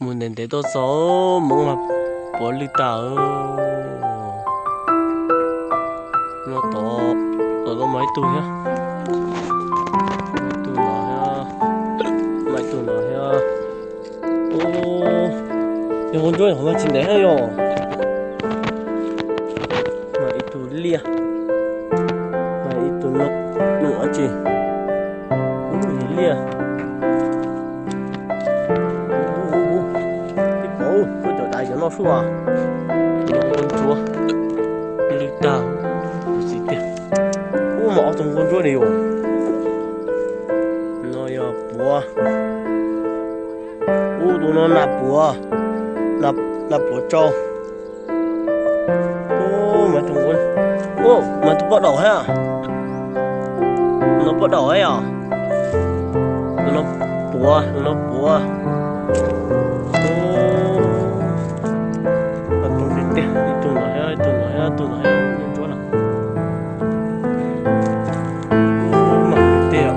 Mus ntev ntev tuaj txog Hmoob mas puav lwj tag. No tom, tom no mas ib tug thiab. Ib tug no thiab. Mas ib tug no thiab. Ub, yog nkauj ntsuab hov mas tsis ntev thiab yom. Mas ib tug liaj. Mas ib tug no, no dab tsi? Ub, liaj. Ub, ub, ub, ub, tib pov, koj cov dav cov no sub as. Nkauj ntsuab lwj tag, xis tiag. Ub, mas ob tug nkauj ntsuab li yom. No yog puav. Ub, tus no nas puav, nas puav tsau. Ub, mas tus, ub, mas tus poj daum thiab. Tus no poj daum thiab yom. Tus no puav, tus no puav. Ub, mas tus tiag tiag, ib tug no thiab, ib tug no thiab, ib tug no thiab, ntsuab no. Ub, mas tiag.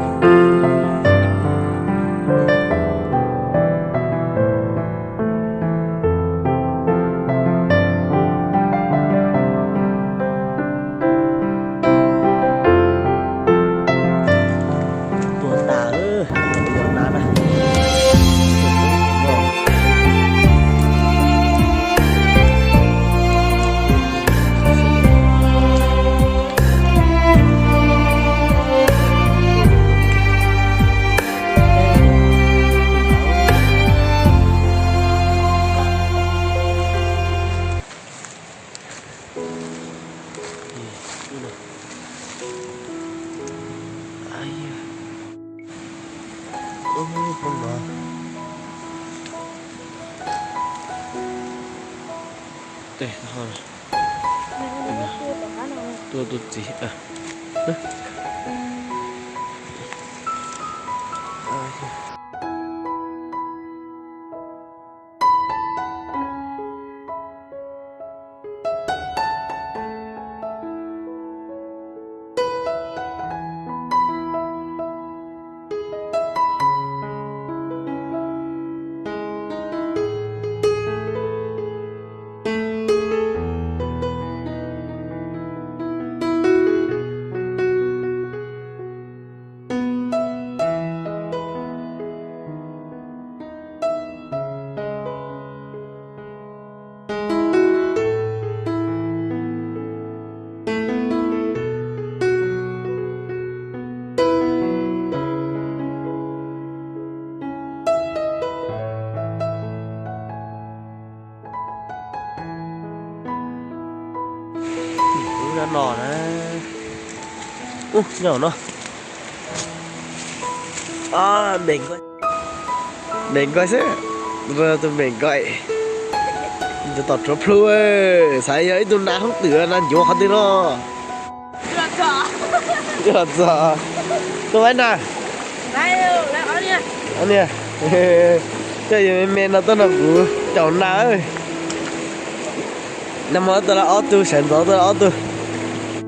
Tuag tas lawm, tuag tas na. Tes ho tuaj tus txiv. Lub no na. Ub, nyob no. Npem nkaus xwb. Tus npem nkaus. Tus tom tsuav plhu, xav yog ib tug nas hoob twm nas ncuav qhov twg no. Txog, tuaj ua nas. Niag, coj yus me me no tuaj nrog kuv caum nas. Nag hmo tuaj lawm ob tug, sawv ntxov tuaj lawm ob tug.